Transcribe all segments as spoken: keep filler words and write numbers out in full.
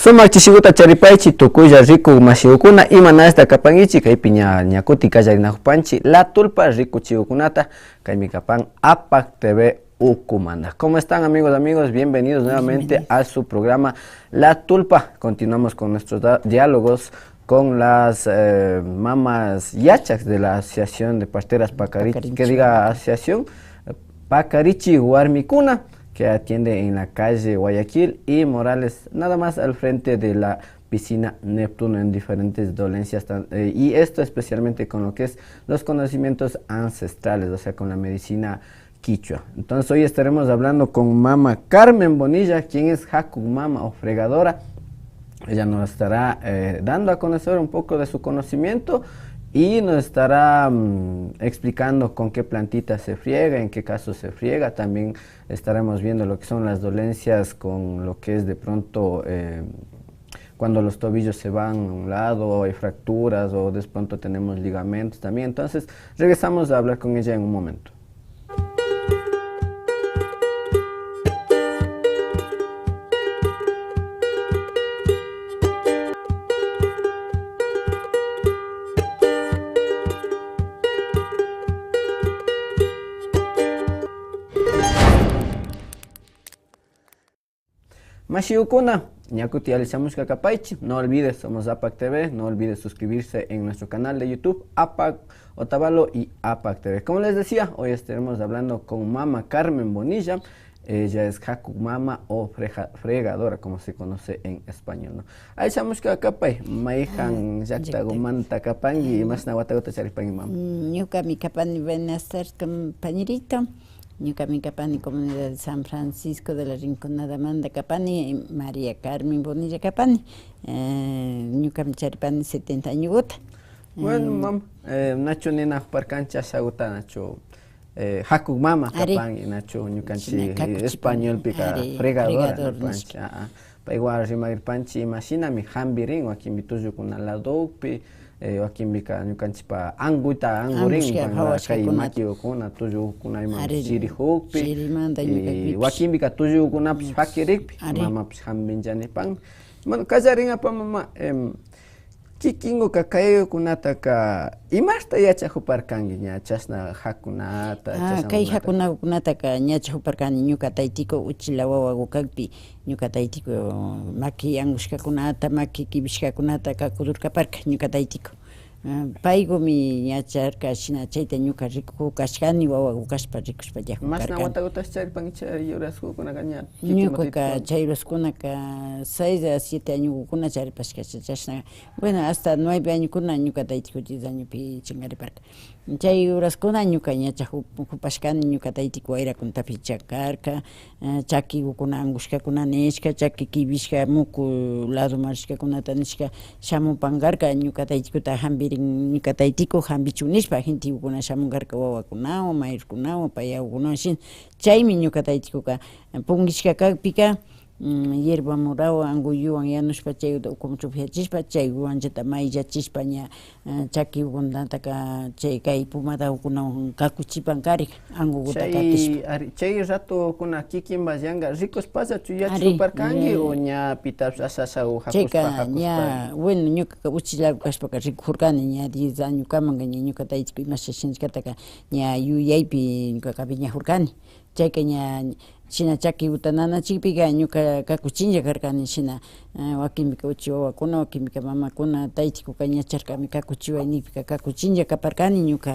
Sumak chishiguta charipaychi, tukuylla rikuk mashigukuna, imanashta kapankichi, kaypi ña, ña kuti kallarinajupanchi La Tulpa rikuchigukunata, kaymi kapan Apak T V ukumanta. ¿Cómo están, amigos, amigos? Bienvenidos nuevamente a su programa La Tulpa. Continuamos con nuestros da-, diálogos con las, eh, mamás yachas de la Asociación de Parteras Pacarichi, que diga asociación, eh, Pacarichi Warmikuna, que atiende en la calle Guayaquil y Morales, nada más al frente de la piscina Neptuno, en diferentes dolencias, tan-, eh, y esto especialmente con lo que es los conocimientos ancestrales, o sea, con la medicina quichua. Entonces hoy estaremos hablando con mama Carmen Bonilla, quien es Hakuk Mama o fregadora. Ella nos estará, eh, dando a conocer un poco de su conocimiento y nos estará, mm, explicando con qué plantita se friega, en qué caso se friega. También estaremos viendo lo que son las dolencias con lo que es de pronto, eh, cuando los tobillos se van a un lado, hay fracturas o de pronto tenemos ligamentos también. Entonces, regresamos a hablar con ella en un momento. Mashigukuna, ña kuti alli shamushka kapaychi. No olvides, somos Apak T V. No olvides suscribirse en nuestro canal de YouTube, Apak Otavalo y Apak T V. Como les decía, hoy estaremos hablando con mama Carmen Bonilla. Ella es Hakuk Mama o freja-, fregadora, como se conoce en español, ¿no? Alli shamushka kapay, mayjan llaktagumanta kapanki, imashna wataguta charipanki, mama. Mm, ñukami kapani, buenas tardes, compañerito. Ñukami kapani comunidad de San Francisco de la Rinconadamanta kapani, María Carmen Bonilla kapani. Eh, ñukami charipani setenta añoguta. Bueno, eh, mam, eh, nachu ninajuparkanchi ashaguta, nachu, eh, Hakuk Mama kapanki, nachu ñukanchi, eh, españolpika fregadora nipanchi. Ah, ah. Paywan rimagripanchi imashinami jambirin, wakinpi tullukuna ladokpi, eh, wakinpika ñukanchipa anguta angurin, kay makigukuna, tullukuna ima chirijukpi, y wakinpika tullukunapish pakirikpi, mamapish jambinlla nipan. Bueno, kallarin apa mama, em, kikinguka kaykunataka imashta yachajuparkanki ña chashna jakunata, ah, chashna kay jakunakunata? Jakunakunataka ña yachajuparkani ñuka taytiku uchilla wawagu kakpi. Ñuka taytiku maki angushkakunata, maki kibishkakunata kakudurkaparka ñuka taytiku. Ah, paygumi ña charka, shina chayta ñuka rikuku kashkani, wawagu kashpa rikushpa yajukarkani. Mashna watagutash charipanki chay urasgukunaka ña? Ñukaka chay uraskunaka seis a siete añogukuna charipashka, chashna, bueno, hasta nueve añokuna ñuka taytiku diez añopi chinkariparka. Chay uraskuna ñuka ña yachajup-, jupashkani, ñuka taytiku wayrakunatapish chakarka, eh, chakigukuna angushkakuna nishka, chaki kibishka, muku ladoman rishkakunata nishka, shamupankarka, ñuka taytikuta jambirin, ñuka taytiku jambichun nishpa, gentegukuna shamunkarka wawakunawan, mayorkunawan, payagukunawan, shina. Chaymi ñuka taytikuka, eh, pungishka kakpika, mm, hierba morawan, anguyuwan yanushpa, chayta ukumuchu upyachishpa, chaywanllata mayllachishpa ña, eh, chakigukunataka chay kay pomadagukunawan kakuchipankarin, anguguta katishpa. Ari, chay ratokuna kikinpash yanka rikushpallachu yachajuparkanki o ña pitapish asha ashagu jakushpa, jakushpa? Chayka ña, bueno, ñukaka uchillagu kashpaka rikujurkani, ña diez añokamanka ña ñuka taytiku imasha shinashkataka ña yuyaypi ñukaka wiñajurkani. Chayka ña shina chakiguta nanachikpika ñuka kakuchinlla karkani shina, eh, wakinpika uchi wawakuna, wakinpika mamakuna, taytikuka ña charkami kakuchiway nikpika kakuchinlla kaparkani ñuka,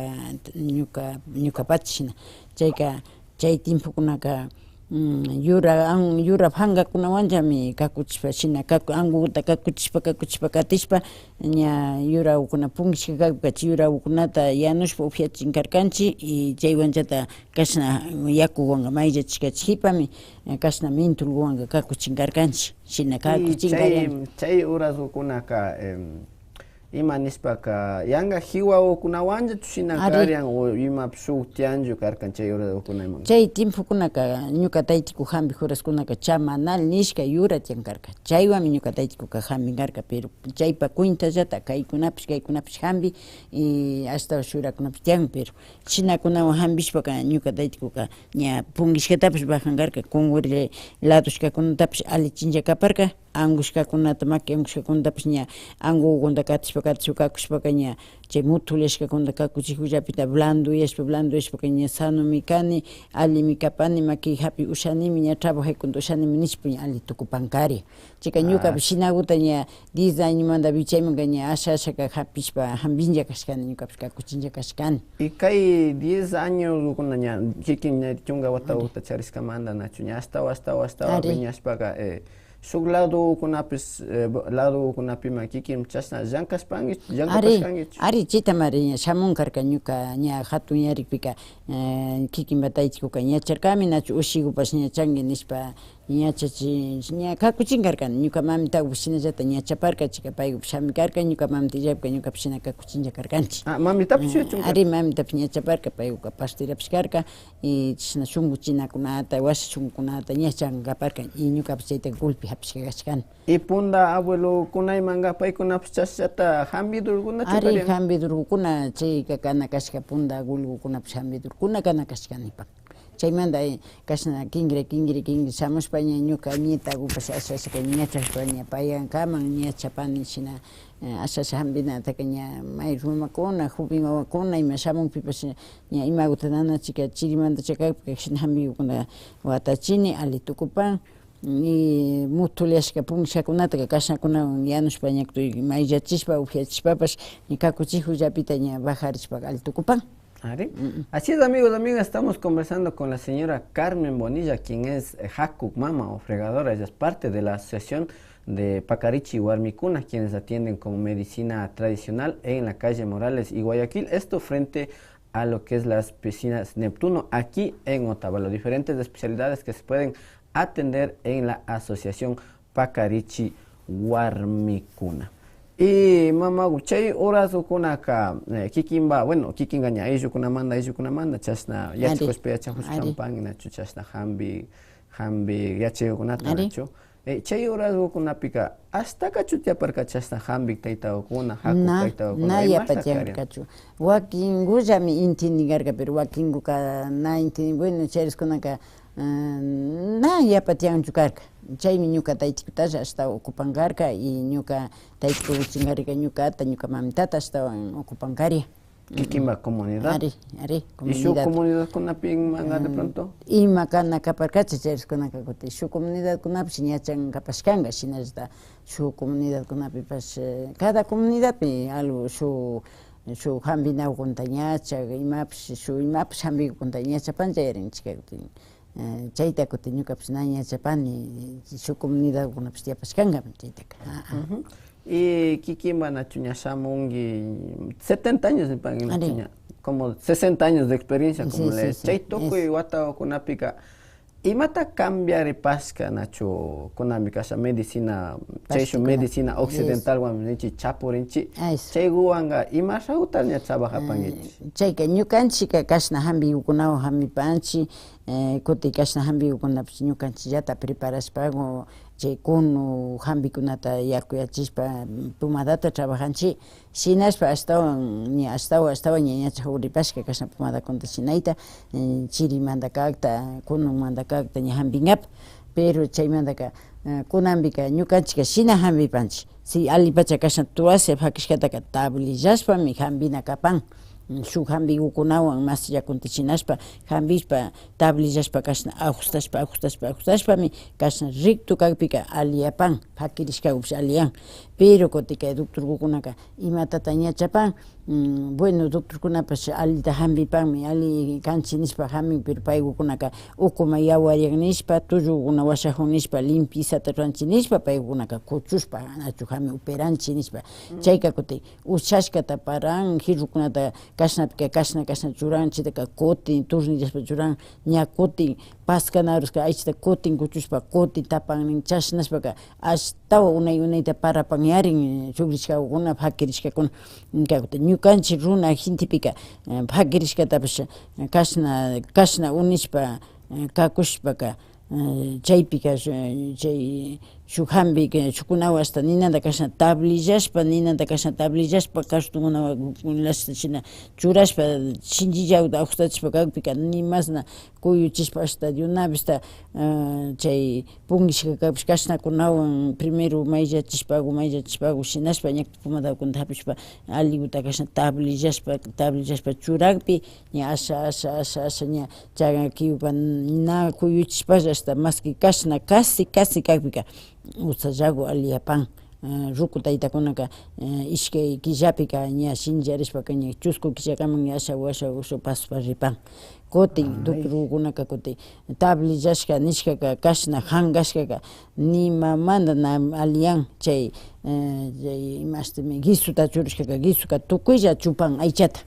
ñuka, ñukapacha shina. Chayka chay tiempokunaka, mm, yura, an-, yura pankakunawanllami kakuchishpa shina kaku-, anguguta kakuchishpa, kakuchishpa katishpa, ña yuragukuna pungishka kakpika chay yuragukunata yanushpa upyachin karkanchik y chaywanllata kashna yakuwanka mayllachishkachikkipami, eh, kashna mintulwanka kakuchin karkanchik, shina kakuchinka. Chay, chay urasgukunaka, em, ima nishpaka yanka kiwagukunawanllachu shina karian o imapish shuk tiyanchu karkan chay urasgukuna ima? Chay tiempokunaka ñuka taytiku jambi uraskunaka chamanal nishka yura tiyan karka, chaywanmi ñuka taytikuka jambin karka, pero chaypa cuentallata kaykunapish, kaykunapish jambi, y ashtawan shurakunapish tiyan, pero shinakunawan jambishpaka ñuka taytikuka ña pungishkatapish bajan karka, kunguri ladoshkakunatapish allichinlla kaparka, angushkakunata, maki angushkakunatapash ña angukunata katishpa, katishpa kakushpaka ña chay muthullashkakunata kakuchikullapita blanduyashpa, blanduyashpaka ña sanomi kani, allimi kapani, maki japi ushanimi, ña trabajaykunata ushanimi nishpa ña alli tukupankari. Chayka ñukapash shinakuta ña diez añomanta vichaymanka ña asha ashaka japishpa jambinlla kashkani, ñukapash kakuchinlla kashkani. Y kay diez añoskuna ña kikin ña chunka watakuta charishkamanta nachu ña ashtawan, ashtawan, ashtawan wiñashpaka, eh, shuk ladokunapish, eh, ladokunapiman kikin chashna llankashpanki, llankapashkankichu? Ari, chaytamari ña shamunkarka ñuka ña jatunyarikpika, eh, kikinpa taytikuka ñacharkami nachu ushikupash ña chanki nishpa, ñachachi, ña kakuchinkarkani. Ñuka mamitakupash shinallata ñachaparka, chayka paykupash jamikarka, ñuka mamita illakpika ñukapash shina kakuchinlla karkanchik. Ah, mamitapash yachunka? Ari, mamitapash ñachaparka, paykuka pastirapashkarka, y chashna shunkuchinakunata, washa shunkukunata ña chankaparka, y ñukapash chayta golpe japishka kashkani. Y punda abuelokunaymanka paykunapash chashata jambidurkunachu karin? Ari, jambidurkukuna, chayka kana kashka punda abuelokunapash jambidurkuna kana kashka nipan. Chaymanta, eh, kashna kinkri, kinkri, kinkri shamushpa ña ñuka nietakupash asha, ashaka ñachashpa ña payankaman ñachapani shina, eh, asha, asha jambinataka ña may rumakuna, joven wawakuna ima shamukpipash ña imakuta nanachika chirimanta chakakpika shina jambikukuna watachini, alli tukupan. Y mutullashka punllakunataka kashnakunawan yanushpa ña kutin mayllachishpa, upyachishpapash ña kakuchikullapita ña bajarishpa alli tukupan. Ari. Así es, amigos, amigas, estamos conversando con la señora Carmen Bonilla, quien es, eh, jakuk mama o fregadora. Ella es parte de la Asociación de Pacarichi Warmikuna, quienes atienden como medicina tradicional en la calle Morales y Guayaquil, esto frente a lo que es las piscinas Neptuno, aquí en Otavalo. Diferentes especialidades que se pueden atender en la Asociación Pacarichi Warmikuna. Y mamaku, chay horaskunaka, eh, kikinpa, bueno, kikinka ña ayllukunamanta, ayllukunamanta, chashna yachakushpa, yachakushkampan, nachu, chashna jambi, jambi yachaykunata, nachu. Eh, chay horaskunapika, ashtakachu tiyaparka chashna jambik taytakuna, jakuk taytakuna, na imashna karin? Yapatiyankachu. Wakinkullami intindin karka, pero wakinkuka na intindin, bueno, chayrishkunaka, mm, na yapa tiyanchu karka. Chaymi ñuka taytikutalla ashtawan ocupan karka y ñuka taytiku chinkarika ñukata, ñuka mamitata ashtawan ocupan karia. Kikinpa comunidad. Ari, ari, comunidad. ¿Y shuk comunidadkunapi imanka de pronto? Ima kana kaparkachu chayrishkunaka kutin. Shuk comunidadkunapish ña chankapashkanka, shinallata shuk comunidadkunapipash, eh, cada comunidadpi algo shuk shuk jambinakukunata ñachak, imapish, shuk imapish jambikukunata ñachapan chayarinchik kutin. Eh, chayta kutin ñukapish na ñachapani, shuk comunidadkunapish tiyapashkankami chaytaka. Ah, ah. Y kikinpa nachu ña shamunki, setenta años nipanki nachu ña, como sesenta años de experiencia, como le, chay tukuy watakunapika, imata cambiaripashka nachu kunanpi kasha medicina, chayshuk medicina occidentalwan ninchik chapurinchik, chaykuwanka imashakuta ña trabajapankichik? Eh, chayka ñukanchikka kashna jambikukunawan jambipanchik, eh, kutin kashna jambikukunapish ñukanchikllata preparashpaku chay kunu jambikunata yakuyachishpa pomadata trabajanchik. Shinashpa ashtawan ña, ashtawan, ashtawan ña ñachakuripashka kashna pomadakunata shinayta, eh, chirimanta kakta, kunumanta kakta ña jambinkapak. Pero chaymantaka, eh, kunanpika ñukanchikka shina jambipanchik. Si allipacha kashna toalla pakishkataka tablillashpami jambina kapan. Mm, shuk jambikukunawan mashillakunata shinashpa, jambishpa, tablillashpa kashna ajustashpa, ajustashpa, ajustashpami kashna recto kakpika alliyapan, pakirishkakupish alliyan. Pero kutin kay doctorkukunaka imatata ñachapan, mm, bueno, doctorkunapash allita jambipanmi, alli kanchik nishpa jambin, pero paykukunaka ukuman yawarian nishpa, tullukuna washajun nishpa, limpiezata ruranchik nishpa, paykukunaka kuchushpa, nachu jambin operanchik nishpa. Chayka kutin ushashkata paran, jirukunata kashnapika kashna, kashna churan, chaytaka kutin tornillashpa churan, ña kutin paskanaruska aychata kutin kuchushpa, kutin tapan nin, chashnashpaka ashtawan unay, unayta parapanyarin, chukrishkakuna, pakirishkakuna. Ñukanchik runa gentepika, eh, pakirishkatapash, eh, kashna, kashna unishpa, eh, kakushpaka, eh, chaypika, eh, chay Shuk jambi, shukkunawan hasta ninanta kashna tablillashpa, ninanta kashna tablillashpa, kartukunawan lashta shina churashpa, shinchillaguta ajustachishpa kakpika, ni mashna kuyuchishpa, hasta de una vez, ah, chay pungishka kakpish, kashnakunawan primero mayllachishpagu, mayllachishpagu, shinashpa, ña pomadakunata japishpa, alliguta kashna tablillashpa, tablillashpa churakpi, ña asha, asha, asha, asha, ña chakiwan na kuyuchishpalla, hasta maski kashna casi, casi kakpika, utsallagu alli apan. Ah, ruku taytakunaka, eh, ishkay killapika ña shinllarishpaka ña chusku killakaman ña ashagu, ashagu, ashagu pasoshpa ripan. Kutin doctorkunaka kutin tablillashka nishkaka, kashna jankashkaka, nimamanta na alliyan. Chay, eh, chay imashtimi guisuta churashkaka, guisuka tukuylla chupan aychata.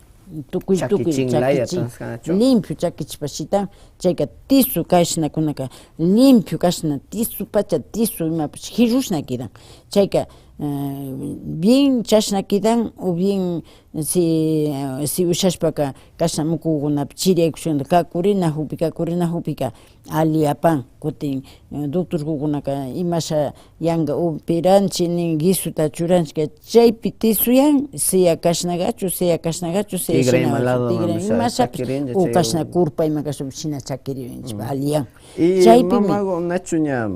Tukuy, tukuy, chakichin laya chakichi-, limpio chakichishpa shitan. Chayka tisu kashnakunaka, limpio kashna, tisu pacha, tisu imapash jirushna kidan. Chayka, eh, bien chashna kidan, o bien si, si ushashpaka kashna mukukunapi chiriyaykushkanta kakurinajukpi, kakurinajukpika alli apan. Kutin, eh, doctorkukunaka imasha yanka operanchik nin, guisuta churanchik, chaypi tisuyan, sea kashnagachu, sea kashnagachu, sea tigra ima shinachu, ladoman tigra masha imashapish, chakirinlla o chay kashna kurpa ima kashpapish shina chakiririnchik, alliyan. Y chaypimi mamagu nachu ña,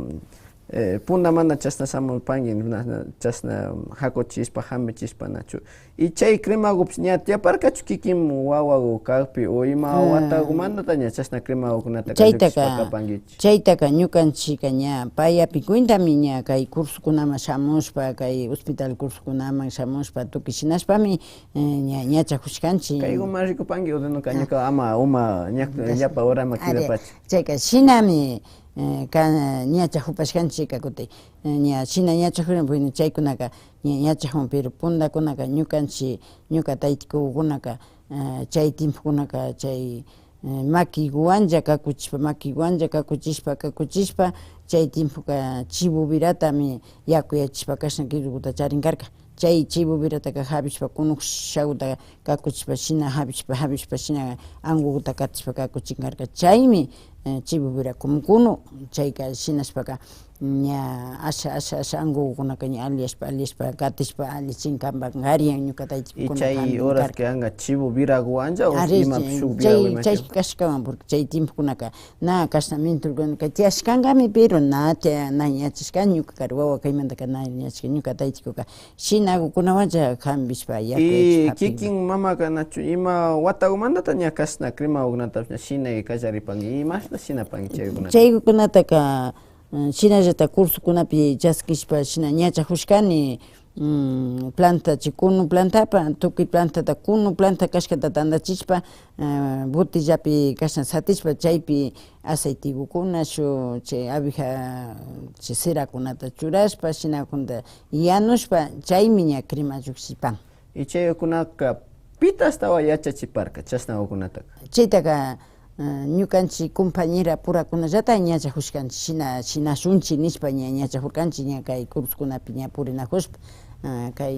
eh, puntamanta chashna shamupanki, na, na, chashna jakuchishpa, jambichishpa nachu. Y chay cremagupish ña tiyaparkachu kikin wawagu kakpi o ima watagumantata ña chashna cremagukunata kallukashpa kapankichik? Chaytaka ñukanchikka ña payapi cuentami ña kay cursokunaman shamushpa, kay hospital cursokunaman shamushpa, tukuy shinashpami, eh, ña, ñachajushkanchik. Kayguman rikupanki o de no ka ñuka ama uma ña, yapa horama kidapacha. Chayka shinami, eh, ka-, ñachajupashkanchikka kutin, eh, ña shina ñachajuna, bueno, chaykunaka ña, ñachajun, pero puntakunaka ñukanchik, ñuka taytikukunaka, eh, chay tiempokunaka chay, eh, makiguwanlla kakuchishpa, makiguwanlla kakuchishpa, kakuchishpa, chay tiempoka chivo viratami yakuyachishpa kashna kirukuta charinkarka. Chay chivo virataka japishpa, kunukshaguta kakuchishpa, shina japishpa, japishpa, shina anguguta katishpa kakuchinkarka. Chaymi, eh, chivo vira como kunu, chayka shinashpaka, ña asha, asha, asha angugukunaka ña aliyashpa, aliyashpa, katishpa, allichinkankarian ñuka taytikukunaka. Y chay horas que anga chivo viraguwanlla o imapish shuk viragu ima kashkawan, porque chay tiempokunaka na casamientokunaka tiyashkankami, pero na tiya-, na ñachashka, ñuka kari wawa kaymantaka na ñachashka, ñuka taytikuka shinagukunawanlla jambishpa yakuyachishpa japinka. Y kikin mamaka nachu ima watagumantata ña kashna cremagukunatapish ña shinay kallaripanki, imashna shinapanki chaygukunata? Chaygukunataka, mm, shinallata cursokunapi chaskishpa shina ñachajushkani, mm, planta, chay kunu plantapa, tukuy plantata, kunu planta kashkata tantachishpa, eh, botellapi kashna satishpa, chaypi aceitegukunash, chay abeja, chay cerakunata churashpa, shinakunata yanushpa, chaymi ña crema llukshipan. Y chaykunaka pita ashtawan yachachiparka chashnagukunataka? Chaytaka, eh, ñukanchik compañera purakunallata ñachajushkanchik, shina, shinashunchik nishpa ña, ñachajurkanchik ña kay cursokunapi ña purinajushpa, ah, kay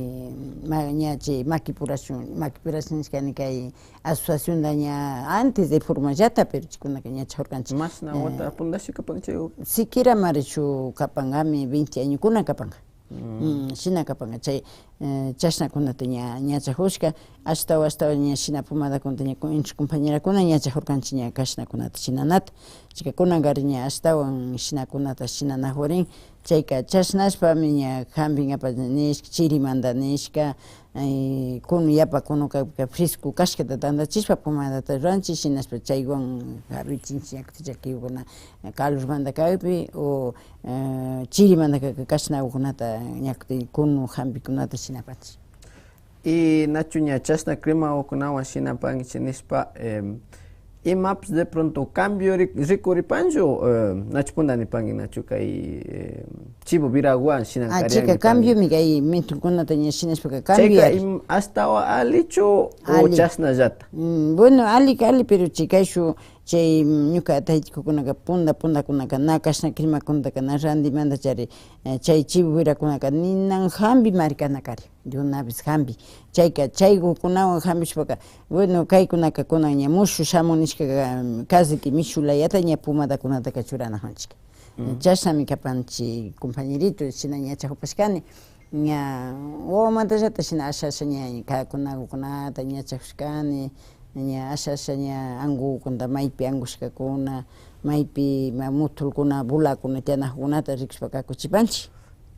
ma-, ña chay makipurashun, makipurashun nishkani kay asociacionta ña antes de formallata, pero chaykunaka ñachajurkanchik. Mashna wata puntashi kapan chay? Siquiera marichu kapankami, veinte añokuna kapanka. Mm, shina kapanka chay, eh, chashnakunata ña, ñachajushka, ashtawan, ashtawan ña shina pomadakunata ña con-, entre compañerakuna ñachajurkanchik ña kashnakunata shinanata. Chayka kunankari ña ashtawan shinakunata shinanajurin. Chayka chashnashpami ña jambinkapak nishka, chirimanta nishka, eh, kunu, yapa kunu kakpika fresco kashkata tantachishpa pomadata ruranchik, shinashpa chaywan jaruychinchik ña kutin llakikuna, eh, calormanta kakpi o, eh, chirimanta kaka kashnagukunata ña kutin kunu jambikunata shinapanchik. Y nachu ña chashna cremagukunawan shinapankichik nishpa, em, imapish de pronto cambio ri-, rikuripanchu, eh, nachu punta nipanki nachu kay, eh, chivo viraguwan shinankarian nipanki? Ah, chayka cambiomi kay mentokunata ña shinashpaka cambio. Chayka im-, ashtawan allichu o chashnallata? Mm, bueno, alli, alli, pero chay kayshuk chay, mm, ñuka taytikukunaka punta, puntakunaka na kashna cremakunataka na randimantachari, eh, chay chivo virakunaka ninan jambimari kanakari. De una vez jambi. Chayka, chaykukunawan jambishpaka, bueno, kaykunaka kunan ña mushu shamun nishkaka, mm, casi que mishu layata ña pomadakunataka churanajunchik. Chashnami kapanchik, compañerito, shina ña yachajupashkani. Ña, wawamantallata shina asha, asha ña kakunagukunata ña yachajushkani, ña asha, asha ña angukunata, maypi angushkakuna, maypi ima muthulkuna, bulakuna tiyanajukunata rikushpa kakuchipanchik.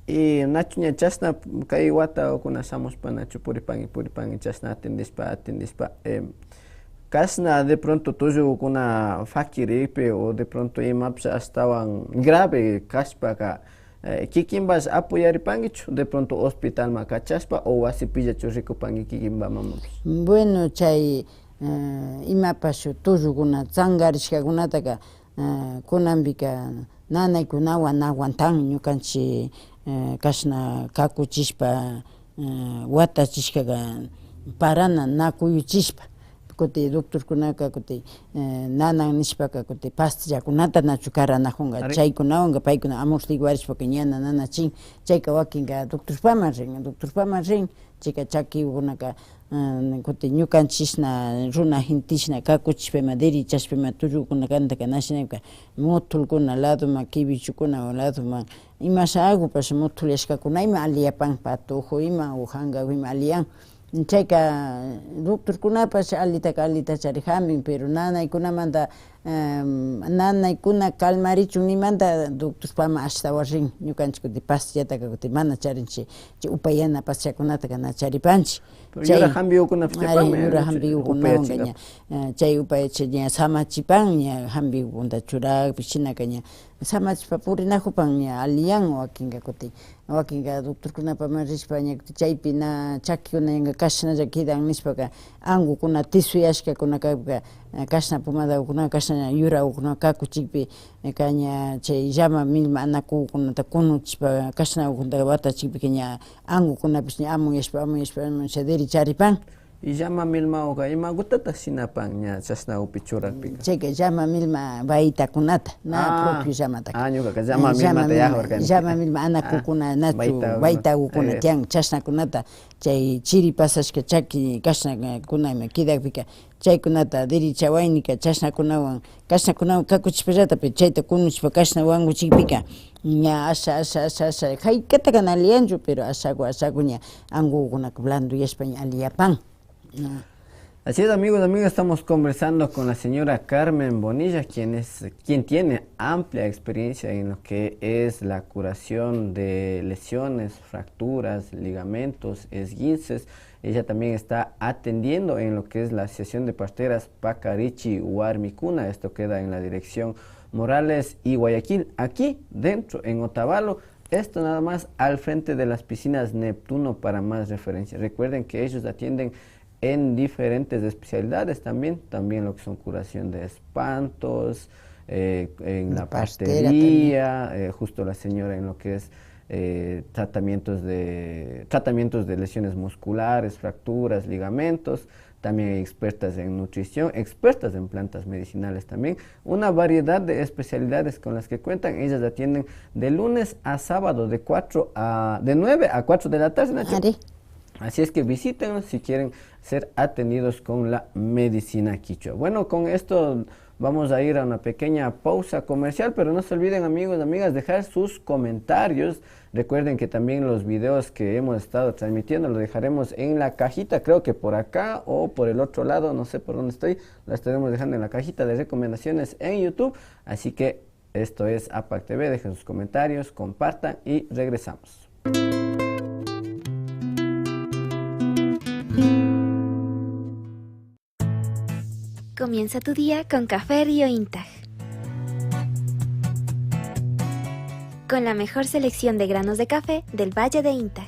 Y nachu ña chashna kay watakuna shamushpa nachu puripanki, puripanki, chashna atendishpa, atendishpa, em, kashna de pronto tullukuna fakirikpi o de pronto imapish ashtawan grave kashpaka, eh, kikinpash apoyaripankichu, de pronto hospitalman kachashpa o wasipillachu rikupanki kikinpa mamapish? Bueno, chay, eh, imapash tullukuna tsankarishkakunataka, eh, kunanpika nanaykunawan na aguantan, ñukanchik, eh, kashna kakuchishpa, eh, watachishkaka parana na kuyuchishpa, kutin doctorkunaka kutin, eh, nanan nishpaka kutin pastillakunata nachu karanajunka, ari, chaykunawanka paykuna amortiguarishpaka ñana nanachin, chayka wakinka doctorpaman rin, doctorpaman rin, chayka chakikunaka, ah, kutin ñukanchishna runa genteshna kakuchishpa ima derechashpa ima tullukuna kantaka na shinaka muthulkuna ladoman, kibichukuna ladoman, imashagupash muthulyashkakuna ima aliyapan, patojo ima o jangagu ima aliyan. Chayka doctorkunapash alitaka alita chari jambin, pero nanaykunamanta, em, nanaykuna calmarichun nimanta doctorpaman ashtawan rin. Ñukanchik kutin pastillataka kutin mana charinchik, chay upayana pastillakunataka na charipanchik. Pero chay yura jambigukunapish ari, chapanmi, yura jambigukunawanka ña, eh, chay upayacha ña samachipan, ña jambigukunata churakpi shinaka ña samachishpa purinajupan ña aliyan, wakinka kutin, wakinka doctorkunapaman rishpa ña kutin chaypi na chakikuna ñanka kashnalla kidan nishpaka, angukuna tisuyashkakuna kakpika, eh, kashna pomadakuna, kashna yurakkuna kakuchikpi, eh, ka ña chay llama milma anakukunata kunuchishpa kashnakunata watachikpika ña angukunapish ña amuyashpa, amuyashpa, amuyashpa diri charipan. Y llama milmaguka imagutata shinapan ña chashnagupi churakpika? Chayka llama milma baytakunata, na propio llamataka. Ah, ñukaka llama milmata yahurkani. Llama milma anakukuna, nachu baytagukuna tiyan, chashnakunata, chay chiri pasashka chaki kashnakuna ima kidakpika, chaykunata dirichawaynika chashnakunawan, kashnakunawan kakuchishpallata, pero chayta kunuchishpa kashna wanguchikpika, ña asha, asha, asha, asha, jaykataka na aliyanchu, pero ashagu, ashagu ña angukunaka blandoyashpa ña aliyapan. Así es, amigos, amigas, estamos conversando con la señora Carmen Bonilla, quien es, quien tiene amplia experiencia en lo que es la curación de lesiones, fracturas, ligamentos, esguinces. Ella también está atendiendo en lo que es la Asociación de Parteras Pacarichi Huarmicuna. Esto queda en la dirección Morales y Guayaquil, aquí dentro en Otavalo. Esto nada más al frente de las piscinas Neptuno para más referencia. Recuerden que ellos atienden en diferentes especialidades también, también lo que son curación de espantos, eh, en la partería, eh, justo la señora en lo que es, eh, tratamientos de, tratamientos de lesiones musculares, fracturas, ligamentos, también hay expertas en nutrición, expertas en plantas medicinales también, una variedad de especialidades con las que cuentan. Ellas atienden de lunes a sábado de cuatro a, de nueve a cuatro de la tarde, Nacho. Así es que visítenos si quieren ser atendidos con la medicina quichua. Bueno, con esto vamos a ir a una pequeña pausa comercial, pero no se olviden, amigos, amigas, dejar sus comentarios. Recuerden que también los videos que hemos estado transmitiendo los dejaremos en la cajita, creo que por acá o por el otro lado, no sé por dónde estoy, la estaremos dejando en la cajita de recomendaciones en YouTube. Así que esto es APAC T V, dejen sus comentarios, compartan y regresamos. Comienza tu día con Café Río Intag. Con la mejor selección de granos de café del Valle de Intag.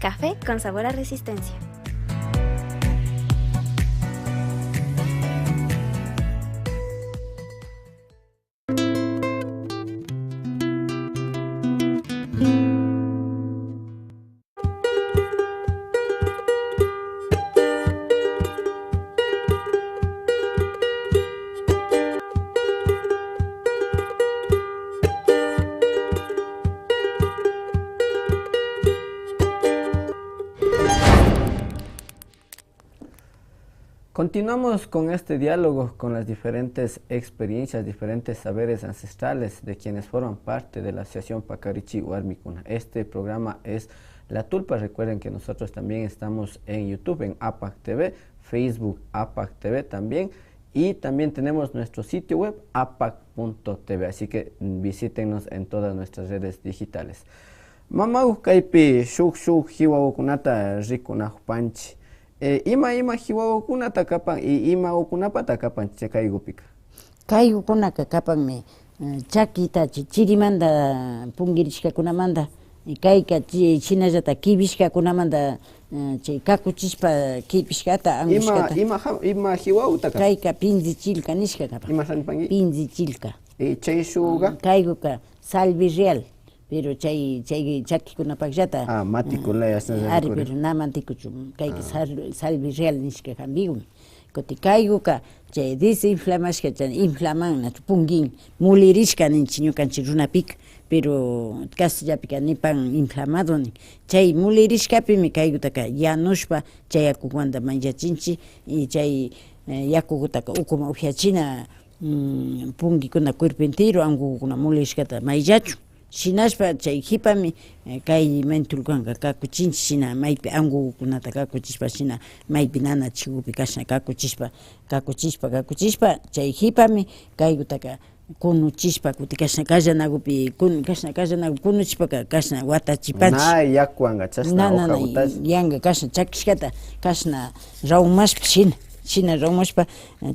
Café con sabor a resistencia. Continuamos con este diálogo con las diferentes experiencias, diferentes saberes ancestrales de quienes forman parte de la Asociación Pakarichi Warmikuna. Este programa es La Tulpa. Recuerden que nosotros también estamos en YouTube, en APAC T V, Facebook APAC T V también, y también tenemos nuestro sitio web apac punto T V. Así que, mm, visítenos en todas nuestras redes digitales. Mamagu, kaypi shuk, shuk jiwagukunata rikunajupanchi. Eh, ima, ima jiwagukunata kapan y imagukunapata kapan chay kaygupika? Kaygukunaka kapanmi, eh, chakita chi-, chirimanta pungirishkakunamanta, eh, kayka chi-, shinallata kipishkakunamanta, eh, chay kakuchishpa kipishkata, ima, angushkata. Ima ja-, ima jiwaguta kapan? Kayka pinzi chilka nishka kapan. Ima sani pangi? Pinzi chilka. Eh, chay shuguka? Mm, kayguka salvi real. Pero chay, chay chakikunapakllata, ah, matiku laya, ah, ari, pero na matikuchu, kayka sal-, salvi real nishka jambigumi. Kutin kayguka chay desinflamashka, chay inflaman, nachu, pungin, mulirishka ninchi ñukanchi runapika, pero castillapika nipan inflamado nin. Chay mulirishkapimi kaygutaka yanushpa chay yakuguwanta mayllachinchi, y chay, eh, yakugutaka ukuman upyachina, mm, pungikuna cuerpo entero, angugukuna mulirishkata mayllachun. Shinashpa chay jipami, eh, kay mentolkanka kakuchinchi, shina maypi angugukunata kakuchishpa, shina maypi nanachigupi kashna kakuchishpa, kakuchishpa, kakuchishpa, chay jipami kaygutaka kunuchishpa, kutin kashna kallanagupi kun-, kashna kallanagu kunuchishpaka kashna watachipanchi. Na yakuwanka chashna, na, na, na, hojagutash. Yanka kashna chakishkata kashna rawmashpa, shina, shina rawmashpa,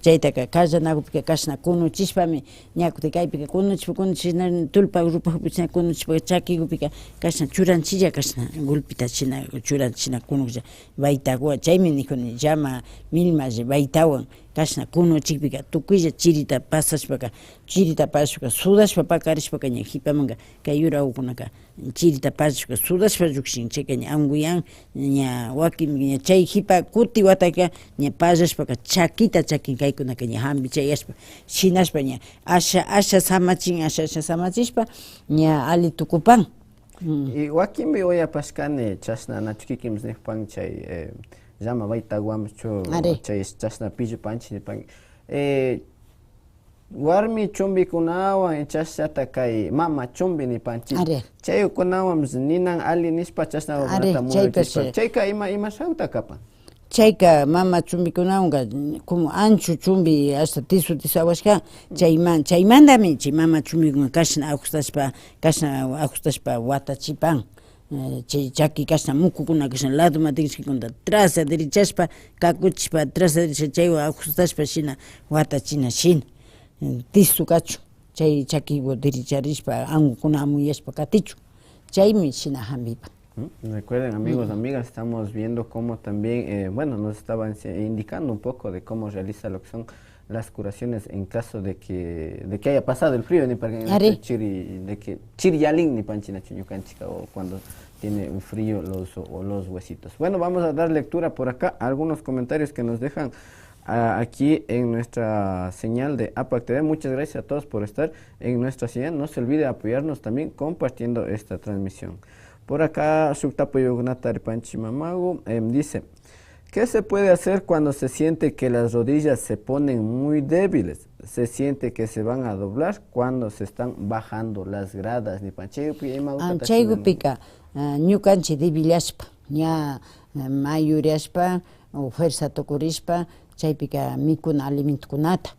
chaytaka kallanagupika kashna kunuchishpami, ña kutin kaypika kunuchishpa, kunuchishpa, shina tulpa rupajupi shina kunuchishpa, chakigupika kashna churanchilla, kashna golpita shina churanchi, shina kunuklla, baytaguwan, chaymi nijuni llama milma baytawan, kashna kunuchikpika tukuylla chirita pasashpaka, chirita pasashpaka, sudashpa pakarishpaka ña jipamanka kay yuragukunaka chirita pasashpaka, sudashpa llukshin, chayka ña anguyan, ña wakin, ña chay jipa kuti wataka ña pallashpaka chakita chakin, kaykunaka ña jambi chayashpa, shinashpa ña asha, asha samachin, asha, asha samachishpa ña ali tukupan. Mm. Y wakinpi uyapashkani chashna, nachu kikinpish nijupan chay, eh, llama baytaguwanpish chu, ari, chay chashna pillupanchi nipan. Eh, warmi chumbikunawan chashnata kay mama chumbi nipanchi. Ari. Chaykunawanpish ninan ali nishpa chashna, ari, wawakunata chaypash muyuchishpa. Chayka ima, ima shayta kapan? Chayka mama chumbikunawanka, como ancho chumbi hasta tisu tisu awashka, chayman-, chaymantami chay mama chumbikuna kashna ajustashpa, kashna ajustashpa watachipan. Eh, chay chaki kashna mukukuna kashna ladoman tirishkakunata traza derechashpa, kakuchishpa, traza derecha chaywan ajustashpa shina watachina shina. Eh, tisu kachun, chay chakiwan derecharishpa, angukuna amuyashpa katichun. Chaymi shina jambipan. Mm, recuerden, amigos, amigas, estamos viendo cómo también, eh, bueno, nos estaban se-, indicando un poco de cómo realiza lo que son las curaciones en caso de que, de que haya pasado el frío, niparka, ari, chiri, de que chiri yalin nipanchi nachu ñukanchika, o cuando tiene un frío los, o los huesitos. Bueno, vamos a dar lectura por acá a algunos comentarios que nos dejan, ah, aquí en nuestra señal de APAC T V. Muchas gracias a todos por estar en nuestra señal. No se olvide apoyarnos también compartiendo esta transmisión. Por acá, shuk tapuykunata ripanchi mamagu, em, dice, ¿qué se puede hacer cuando se siente que las rodillas se ponen muy débiles? Se siente que se van a doblar cuando se están bajando las gradas, nipan. Chaypi ima, ah, utata chaygupika, ah, ñukanchi debillashpa, ña, eh, mayuriashpa o fuerza tukurishpa, chaypika mikuna alimentokunata,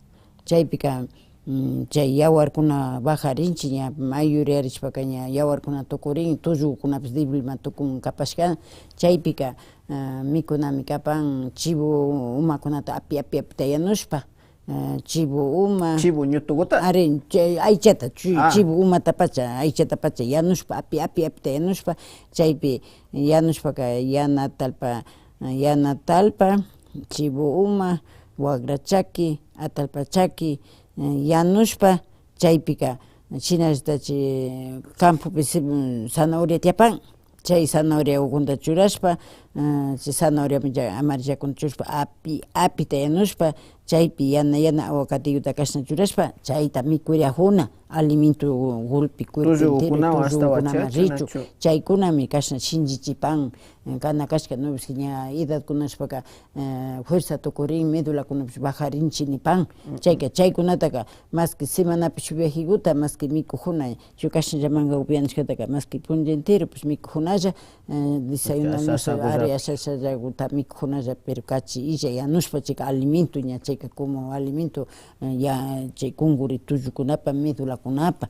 chaypika, mm, chay yawarkuna bajarinchi, ña mayuriarishpaka ña yawarkuna tukurin, tullukunapish debilman tukun kapashka, chaypika, ah, mikunami kapan chivo umakunata api, api, apita yanushpa, ah, chivo uma. Chivo ñutuguta? Ari, chay aychata, chi-, ah, chivo umatapacha, aychatapacha yanushpa, api, api, apita yanushpa, chaypi yanushpaka yana atallpa, yana atallpa, chivo uma, wagra chaki, atallpa chaki, eh, yanushpa, chaypika, shinallata chay campopi si-, zanahoria tiyapan, chay zanahoriakunata churashpa, eh, chay zanahoriaman amarillakuna churashpa, api, apita yanushpa, Chaypi yana yana aguacateyuta kashna churashpa, chayta mikuriajuna, alimento golpe cuerpo entero, tullukunawan ashtawan tullukunaman chachu, richu, nachu. Chaykunami kashna shinllichipan, eh, kana kashka, no ves que ña edadkunashpaka, eh, fuerza tukurin, medulakunapish bajarinchi nipan. Chayka, chaykunataka, maski semanapi shuk viajiguta, maski mikujuna, shuk kashnallamanka upianishkataka, maski punlla enteropish mikujunalla, eh, desayuno, asha, almuerzo, asha, ari, asha, ashallaguta mikujunalla, pero kachi illa yanushpa chayka alimento ña, chayka como alimento, eh, ya, chay kunguri tullukunapa, medulakunapa.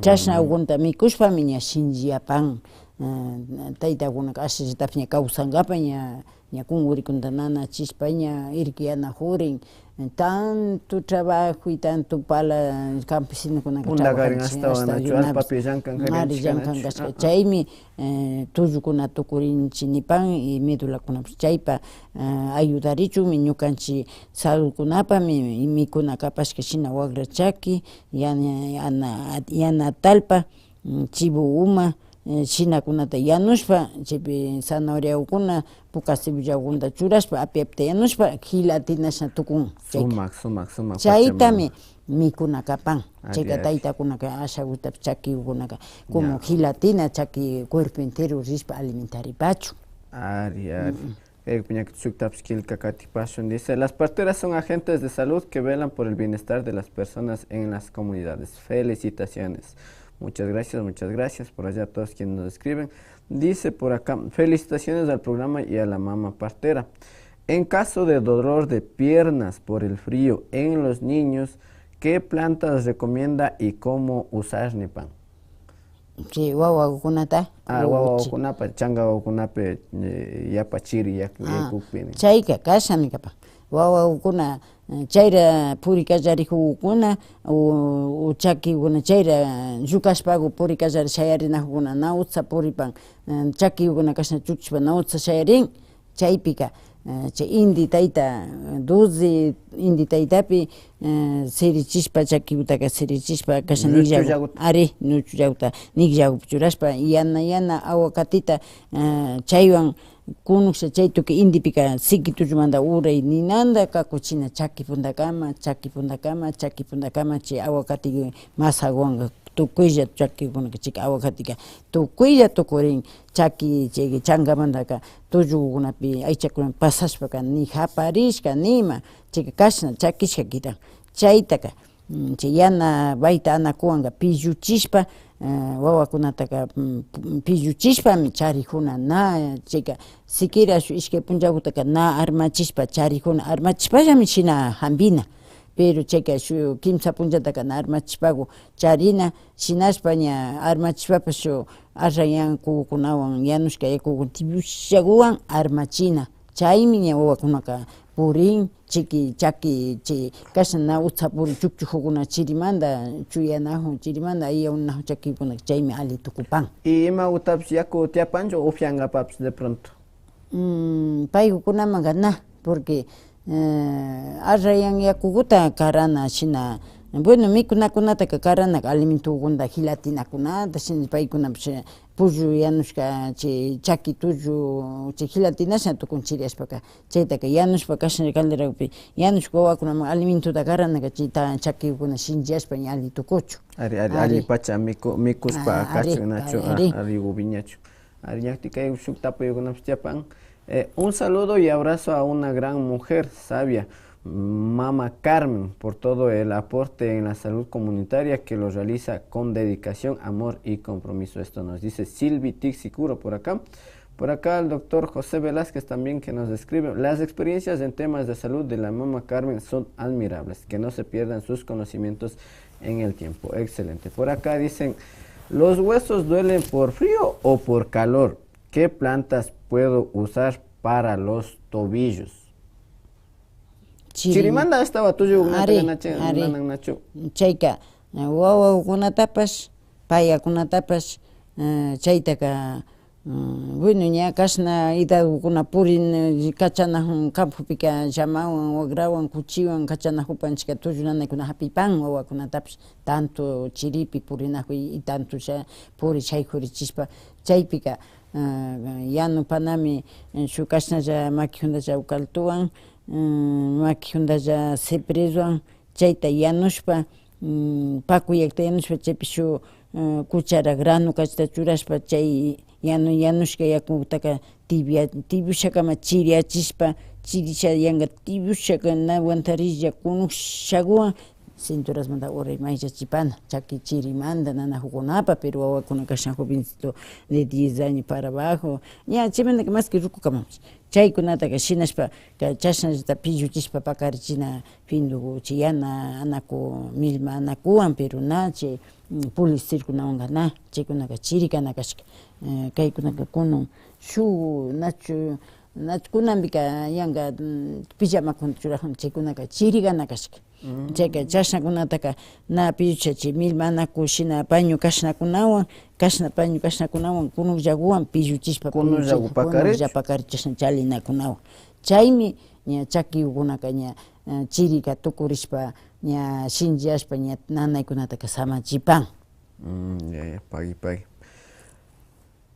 Chashna aguanta mikushpami ña shinlliyapan. Eh, taytakunaka ashallatapish ña kawsankapak ña, ña kungurikunata nanachishpa ña irkiyanajurin. Tanto trabajo y tanto pala campesinokunaka pundajarin trabajarinchik ashtawan, hasta nachu, de una vez. Allpapi llankan, ari, karinchik, llankan nachu. Kashka. Ah, ah. Chaymi, eh, tullukuna tukurinchik nipan y medulakunapish chaypa, eh, ayudarichunmi ñukanchik saludkunapami mikuna kapashka shina wakra chaki, yana, yana, yana atallpa, mm, chivo uma, eh, shinakunata yanushpa, chaypi zanahoriakuna, puka cebolllakunata churashpa, api apita yanushpa, gelatina shina tukun. Chayka. Sumak, sumak, sumak. Chaytami pachamama mikuna kapan. Ari, chayka ari. Taytakunaka ashagutapish chakigukunaka, como ña, gelatina chaki cuerpo entero rishpa alimentaripachun. Ari, ari. Mm. Kaypi ña shuktapish killka katipashun. Dice, las parteras son agentes de salud que velan por el bienestar de las personas en las comunidades. Felicitaciones. Muchas gracias, muchas gracias por allá todos quienes nos escriben. Dice por acá, felicitaciones al programa y a la mama partera. En caso de dolor de piernas por el frío en los niños, ¿qué plantas recomienda y cómo usar nipan? Chay wawakunata. Ah, uchi. Wawakunapa, chanka wawakunapi, eh, yapa chiri yak-, ah, yaykukpi. Chayka kashami kapan. Wawakuna, eh, chayra puri kallarijukuna, o, o chakikuna chayra llukashpaku puri kallari shayarinajukuna na utsa puripan, eh, chakikuna kashna chukchushpa na utsa shayarin. Chaypika, eh, chay inti tayta, eh, doce inti taytapi, eh, sirichishpa, chakikutaka sirichishpa, kashna ñuchu nikllaku. Llaguta. Ari, ñuchu llaguta, nikllagupi churashpa, yana, yana aguacatita, eh, chaywan kunuksha chay tukuy intipika siki tullumanta uray ninanta kakuchina, chaki puntakama, chaki puntakama, chaki puntakama, chay aguacate masaguwanka. Tukuylla chakikunaka, chayka aguacateca tukuylla tukurin, chaki, chay chankamantaka tullukunapi, aychakunapi pasashpaka ni japarishka nima, chayka kashna chakishka kitan. Chaytaka, mm, chay yana bayta anakuwanka pilluchishpa, eh, wawakunataka, mm, pilluchishpami charijuna, na, chayka siquiera shuk ishkay punllakutaka na armachishpa charijuna, armachishpallami shina jampina, pero chayka shuk kimsa punllataka na armachishpaku charina, shinashpa ña armachishpapash shuk arrayankukunawan yanushka yakukuna tibyushakuwan armachina. Chaymi ña wawakunaka purin, chiki, chaki, chay kashna na utsa puri chukchukukuna chirimanta chuyanajun, chirimanta ayawinajun chakikunaka chaymi alli tukupan. Y imagutapish yaku tiyapanchu upyankapapish de pronto? Mm, paykukunamanka na, porque, eh, arrayan yakukuta karana shina, bueno, mikunakunataka karanaka alimentokunata, gelatinakunata, shina paykunapish, eh, pollo yanushka, chay chaki tullu, chay gelatina shina tukun chiriyashpaka, chaytaka yanushpa kashna calderakupi yanushpa wawakunaman alimentota karanaka, chayta chakikuna shinchiyashpa ña alli tukuchun. Ari, ari, ari. Alli pacha miku-, mikushpa, ah, ari, kachun nachu, ari, ari. Ah, ari wiñachun. Ari, ñakti kay shuk tapuykunapish tiyapan. Eh, un saludo y abrazo a una gran mujer sabia, Mama Carmen, por todo el aporte en la salud comunitaria que lo realiza con dedicación, amor y compromiso. Esto nos dice Silvi Tixicuro por acá. Por acá el doctor José Velázquez también que nos escribe: "Las experiencias en temas de salud de la mama Carmen son admirables, que no se pierdan sus conocimientos en el tiempo". Excelente. Por acá dicen: "Los huesos duelen por frío o por calor. ¿Qué plantas puedo usar para los tobillos?". Chiri-, chirimanta ashtawan tullukunata, ari, nachi-, ari, nanan nachu. Chayka, eh, wawakunatapash, payakunatapash, eh, chaytaka, mm, bueno, ña kashna edadkuna purin, eh, kachanajun campopika llamawan, wagrawan, kuchiwan kachanajupanchika tullu nanaykuna japipan wawakunatapish, tanto chiripi purinajuy y tanto sha-, puri shaykhurichishpa, chaypika, eh, yanupanami, eh, shuk kashnalla makijundalla eucaliptowan, mm, maki juntalla cipreswan, chayta yanushpa, mm, pakuyakta yanushpa, chaypi shuk, mm, cuchara grano kachita churashpa, chay yanu-, yanushka yakutaka tibia-, tibiushakama chiriyachishpa, chirisha yanka tibiushaka na aguantarilla kunushaguwan, cinturasmanta uray mayllachipana, chaki chirimanta nanajukunapa, pero wawakuna kashan jovencito de diez años para abajo, ña chaymantaka maski rukukamapash. Chaykunataka shinashpa, ka-, chashnallata pilluchishpa pakarichina pindugu, chay yana anaku, milma anakuwan, pero na chay, mm, polistirkunawanka na, chaykunaka chirikana kashka. Eh, kaykunaka kunun shuk nachu, nachu kunanpika yanka, mm, pijamakuna churajun, chaykunaka chirikana kashka. Chayka chashnakunataka na pillucha chay milma anaku shina paño kashnakunawan, kashna paño kashnakunawan, kunukllaguwan pilluchishpa, kunullagu pilluchishpa, pakarichun. Kunuklla pakarichun chashna chalinakunawan. Chaymi ña chakigukunaka ña, eh, chirika tukurishpa, ña shinchiyashpa, ña nanaykunataka samachipan. Mm, ya, ya, pagui, pagui.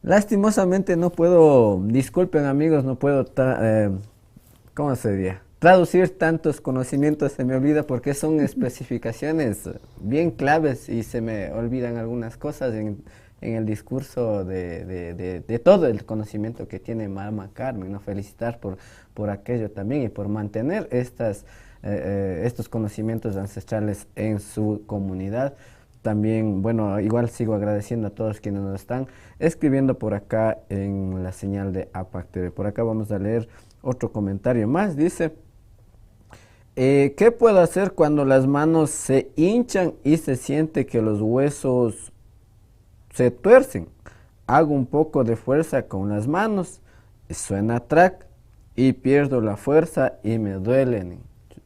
Lastimosamente no puedo, disculpen amigos, no puedo ta-, eh, ¿cómo se diría? Traducir tantos conocimientos, se me olvida porque son especificaciones bien claves y se me olvidan algunas cosas en, en el discurso de, de, de, de todo el conocimiento que tiene Mama Carmen, ¿no? Felicitar por, por aquello también y por mantener estas, eh, eh, estos conocimientos ancestrales en su comunidad. También, bueno, igual sigo agradeciendo a todos quienes nos están escribiendo por acá en la señal de Apac T V. Por acá vamos a leer otro comentario más. Dice, eh, ¿qué puedo hacer cuando las manos se hinchan y se siente que los huesos se tuercen? Hago un poco de fuerza con las manos, suena track y pierdo la fuerza y me duele, nin.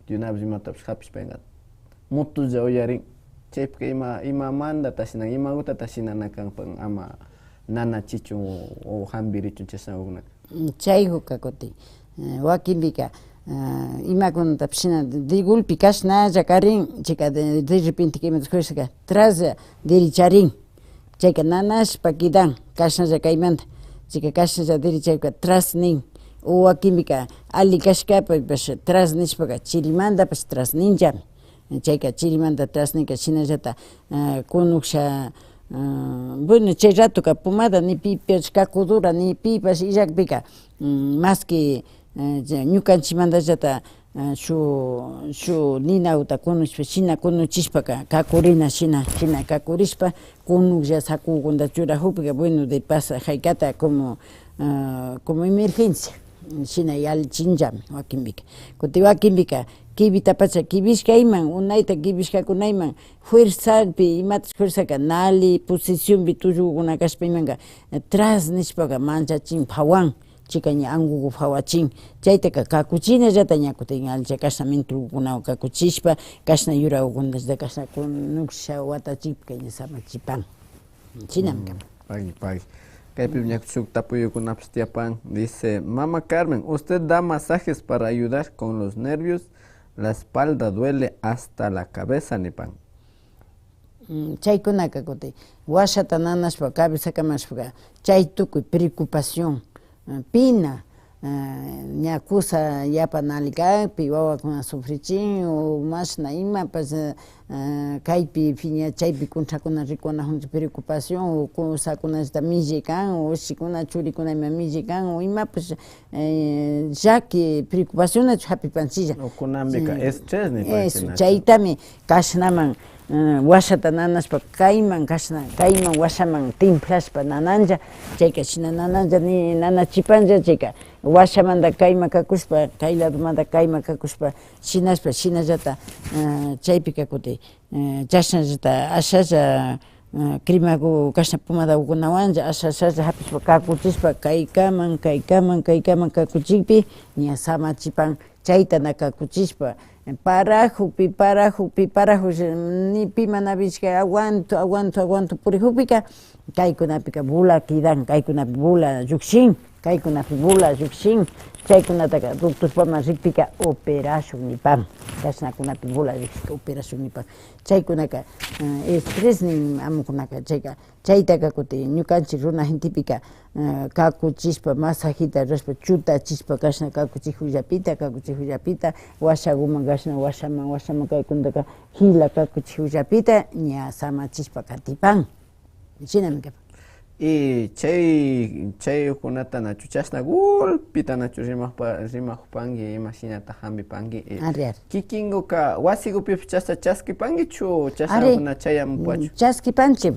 De una vez imatapash japishpa yangata. Mutulla uyarin. Chaypika ima, imamantata shina, imagutata shinana kanpan ama nanachichun o, o jambirichun chashnagukunaka. Mm, chayguka kutin, eh, wakinpika, eh, imakunatapash shina de, de golpe kashnalla karin, chayka de, de repenteka imata fuerzaka traslla derecharin. Chayka nanashpa kidan, kashnalla kaymanta, chayka kashnalla derechayka tras nin, o wakinpika alli kashkapapash tras nishpaka chirimantapash tras ninllami. Chayka chirimanta tras ninka shinallata, ah, kunuksha, ah, bueno, chay ratoka pomada ni pipash kakudura ni pipash illakpika, mm, maski, eh, ñukanchikmantallata, eh, shuk, shuk ninaguta kunushpa, shina kunuchishpaka, kakurina shina, shina kakurishpa, kunuklla sakukunata churajukpika, bueno, de pasa jaykata como, ah, como emergencia, shina yallichinllami wakinpika. Kutin wakinpika, kibitapacha kibishkayman, unayta kibishkakunayman, fuerzapi, imatash fuerzaka, nali posicionpi tullukuna kashpa imanka, eh, tras nishpaka manchachin, phawan. Chayka ña angugu phawachin. Chaytaka kakuchinallata ña kutin allicha kashna mentirkukunawan kakuchishpa, kashna yurakukunallata kashna kunuksha watachikpika ña samachipan. Shinami kan. Pagui, pagui. Kaypi ña shuk tapuykunapash tiyapan. Dice, Mama Carmen, ¿usted da masajes para ayudar con los nervios? La espalda duele hasta la cabeza, nipan. Mm, chaykunaka kutin washata nanashpa, cabeza kamashpaka, chay tukuy preocupación, eh, pina, eh, ña kusa yapa nali kakpi, wawakuna sufrichin, o mashna imapash, eh, kaypi piña, chaypi contrakuna rikunajunchik preocupación, o kusakunallata millay kan, o ushikuna, churikuna ima millay kan, o imapash, eh, llaki, preocupación nachu japipanchilla. O kunanpika estrés nipanchik nachu. Eso, chaytami kashnaman, eh, washata nanashpa, kayman kashna, kayman washaman templashpa nananlla, chayka shina nananlla ni nanachipanlla, chayka washamanta kayman kakushpa, kay ladomanta kayman kakushpa, shinashpa, shinallata, eh, chaypika kutin, eh, chashnallata ashalla, eh, cremaku kashna pomadakukunawanlla asha, ashalla japishpa, kakuchishpa, kaykaman, kaykaman, kaykaman kakuchikpi, ña samachipan, chayta na kakuchishpa, parajukpi, parajukpi, parajukpi, ni pi mana vishka aguanto, aguanto, aguanto purijukpika, kaykunapika bola kidan, kaykunapi bola llukshin, kaykunapi bola llukshin, chaykunataka doctorpaman rikpika operashun nipan. kashnakunapi voladishka operación nipan. Chaykunaka, eh, estrés nin amukunaka, chayka, chaytaka kutin ñukanchik runa gentepika, eh, kakuchishpa, masajita rashpa, chutachishpa, kashna kakuchijukllapita, kakuchijukllapita, washaguman kashna, washaman, washaman, kaykunataka jila kakuchijukllapita, ña samachishpa katipan. Shinami kapan. Y chay, chaykunata nachu, chashna golpita nachu rimakpa-, rimakupanki, imashinata jambipanki. Eh, ari, ari. Kikinkuka wasikupipash chashna chaskipankichu, ari, chashnakuna chayamupachu? Mm, chaskipanchik,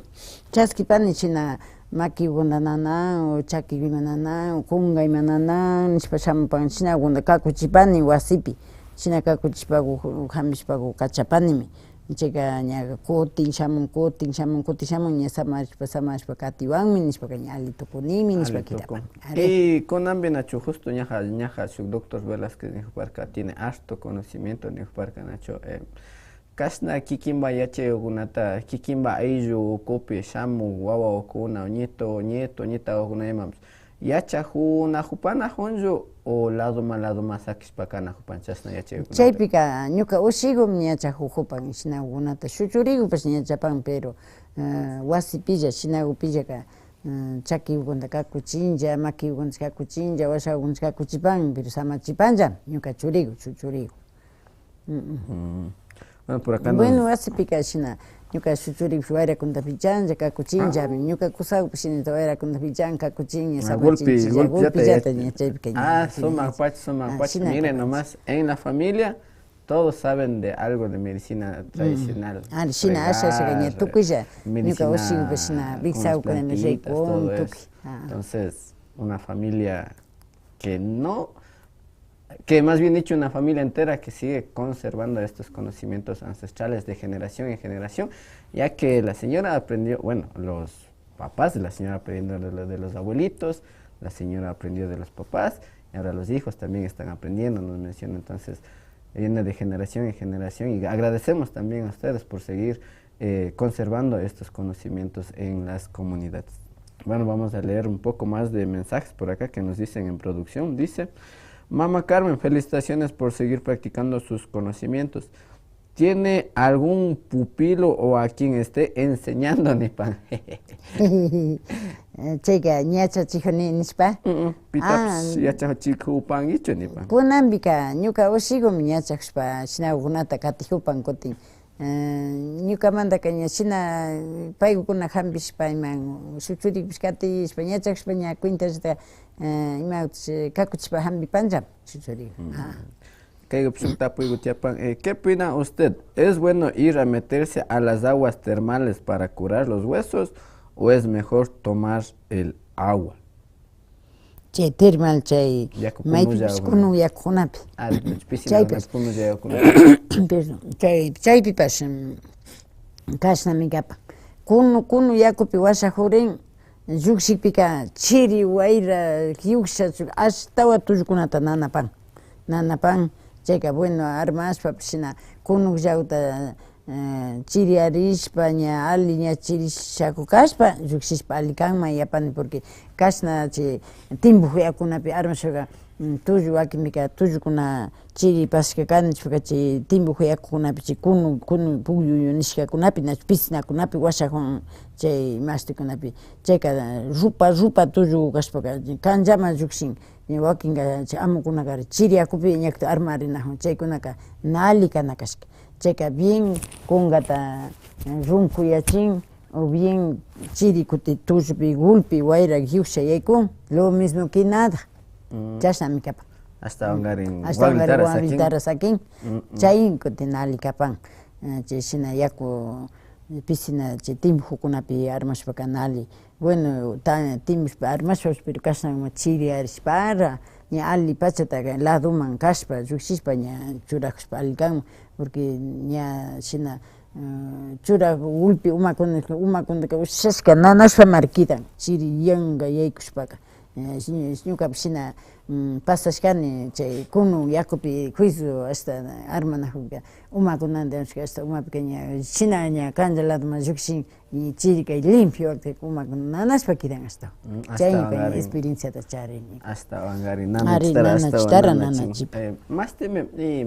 chaskipani shina makikuna nana, o chakikuna nana, o kunka ima nana, nishpa shamupan, shinakuna kakuchipani wasipi, shina kakuchishpaku, jambishpaku kachapanimi. Chayka ña kutin shamun, kutin shamun, kutin shamun, ña samarishpa, samarishpa katiwanmi, nishpaka ña alli tukunimi, nishpa kitapan. Ari. Y kunanpi nachu justo ñaja, ñaja shuk doctor Velázquez nijuparka, tiene harto conocimiento nijuparka, nachu, eh, kashna kikinpa yachaykunata, kikinpa ayllu ukupi shamuk wawakuna, nieto, nieto, nietawakuna imapash yachajunajupanajunchu o ladoman, ladoman sakishpa kanajupan chashna yachaykunata? Chaypika ñuka ushikumi yachajujupan, shinakunata shuchurikupash yachapan, pero, eh, wasipilla, shinakupillaka, eh, chakikunata kakuchinlla, makikunata kakuchinlla, washakunata kakuchipan, pero samachipanlla, ñuka churiku, shuchuriku. Mm, mm. Mm. Bueno, por acá nos... Bueno, wasipika shina, ñuka shuchuripish wayrakunata pichanlla, kakuchinllami. Ah. Ñuka kusakupish shinata wayrakunata pichan, kakuchinlla, ah, golpe, samachinchilla, golpillata, golpillata, eh, ña chaypika ña. Ah, sumakpacha, sumakpacha. Ah, shina. Miren nomás, en la familia todos saben de algo de medicina tradicional. Mm. Ah, shina, asha, asha, ña tukuylla. Ñuka ushikupish shina, con las plantitas, todo eso. Entonces, una familia que no, que más bien dicho, una familia entera que sigue conservando estos conocimientos ancestrales de generación en generación, ya que la señora aprendió, bueno, los papás de la señora aprendiendo de, lo- de los abuelitos, la señora aprendió de los papás, y ahora los hijos también están aprendiendo, nos menciona. Entonces, viene de generación en generación, y agradecemos también a ustedes por seguir, eh, conservando estos conocimientos en las comunidades. Bueno, vamos a leer un poco más de mensajes por acá que nos dicen en producción. Dice, Mama Carmen, felicitaciones por seguir practicando sus conocimientos. ¿Tiene algún pupilo o a quien esté enseñando nipan? Chayka ñachachijuni nishpa. Mm, mm, pitapish, ah, yachachikupankichu nipan. Kunanpika ñuka ushikumi yachakushpa shinakunata katijupan kutin. Eh, ñukamantaka ña shina paykuna jambishpa ima shuchurikupish katishpa yachakushpa ña cuentallata, eh, ima kakuchishpa jambipanlla shuchuriku. Mm. Ah. Kaykupi shuk tapuyku tiyapan, eh, ¿qué opina usted? ¿Es bueno ir a meterse a las aguas termales para curar los huesos o es mejor tomar el agua? Chay termal, chay yaku maypipish kunulla, kunu yakukunapi. Ari, piscina, chaypish, kunulla yakukunapi. Perdón, chay, chaypipash, mm, kashnami kapan. Kunu, kunu yakupi washajurin, llukshikpika chiri, wayra, lluksha, ashtawan tullukunata nanapan. Nanapan, chayka, bueno, armashpapish shina kunukllaguta, eh, chiriyarishpa, ña alli ña chirishaku kashpa, llukshishpa alli kanman yapani, porque kashna chay timbuk yakukunapi armashpaka, mm, tullu, wakinpika tullukuna chiripashka kan nishpaka, chay timbuk yakukunapi, chay kunu, kunu pukyuyu nishkakunapi, nachu piscinakunapi washakun, chay mastikunapi, chayka rupa, rupa tullu kashpaka, kanllaman llukshin. Ña wakinka chay amukunaka chiri yakupi ñakta armarinakun, chaykunaka na alli kana kashka. Chayka bien kunkata, eh, runkuyachin, o bien chiri kutin tullupi, gulpi, wayra, lluksha yaykun, lo mismo que nada. Mm. Chashnami kapan. Ashtawankarin, mm, ashtawankarin waklitara sakin. Waklitara sakin. Mm, mm. Chay kutin na alli kapan. Eh, chay shina yaku piscina chay timpukunapi armashpaka na alli. Bueno, ta-, timushpa armashpapish, pero kashna chiriyarishpara, ña alli pachata ladoman kashpa, llukshishpa, ña churakushpa alli kanman, porque ña shina, eh, churak gulpi umakuna, umakunaka ushashka nanashpamari kidan, chiri yanka yaykushpaka. Eh, shi-, ñukapish shina, mm, pasashkani, chay kunu yakupi juicio ashta armanakpika, umakunanta, ashta umapika ña, shina ña kanlla ladoman llukshin, y chiri kay limpio, umakuna nanashpa kidan ashtawan. Mm, chaymi ashtawankarin, experienciata charini. Ashtawankarin, ari, nanachitara, nanachitara, ashtawan nanachipun. Eh, mashti, eh,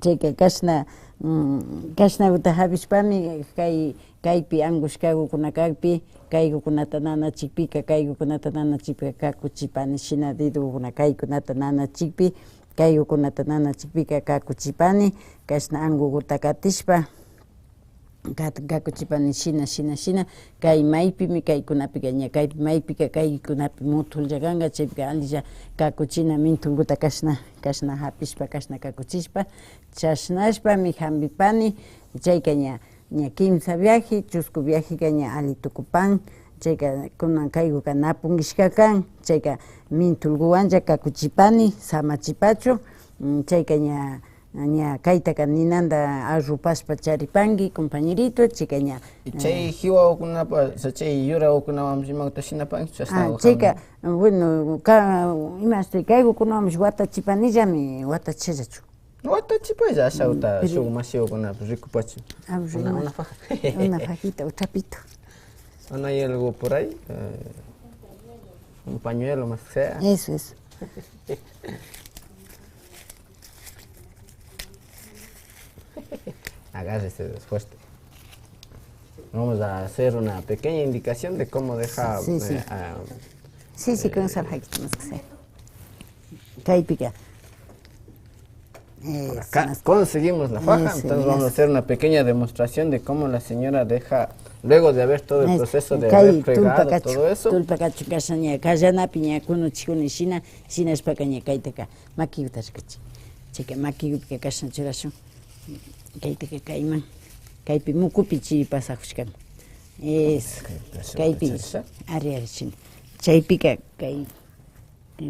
Chayka kashna, mm, kashnaguta japishpami kay, kaypi angushkagukuna kakpi, kaygukunata nanachikpika, kaygukunata nanachikpika kakuchipani, shina dedogukuna kaykunata nanachikpi, kaygukunata nanachikpika kakuchipani, kashna anguguta katishpa, kat-, kakuchipani shina, shina, shina, kay maypimi, kaykunapika ña, kaypi maypika, kaykunapi mutulla kanka, chaypika allilla kakuchina mintulguta kashna, kashna japishpa, kashna kakuchishpa, chashnashpami jambipani, chayka ña, ña kimsa viaje, chusku viajeka ña alli tukupan, chayka kunan kayguka na pungishka kan, chayka mintulguwanlla kakuchipani, samachipachu, mm, chayka ña, ña kaytaka ninanda arropashpa charipanki, compañerito, chayka ña. Y chay jiwagukunapash, o sea, chay yuragukunawanpash imagta shinapankichu, ah, ashtawanka chayka, bueno, ka-, imashti, kaygukunawanpash watachipanillami, watachishallachu. Watachipaylla, ashawta, mm, pero shuk mashigukunapash rikupachun. Ah, una, una faja. Una fajita, un trapito. O no hay algo por ahí, eh, un pañuelo, más que sea. Eso, eso. Agárrese fuerte. Vamos a hacer una pequeña indicación de cómo deja, sí, sí, eh, ah, sí, sí, eh, con esa fajita, más que sea. Kaypika. Por acá conseguimos la faja, entonces vamos a hacer una pequeña demostración de cómo la señora deja, luego de haber todo el proceso de haber fregado todo eso. Tullpa kachun kasha ña kallanapi ña kunuchikuni shina, shinashpaka ña kaytaka makiguta rikuchin. Chayka makigupika kashna churashun. Kaytaka kayman, kaypi mukupi chiri pasajushkami. Eso, kaypi, ari, ari, shina. Chaypika kay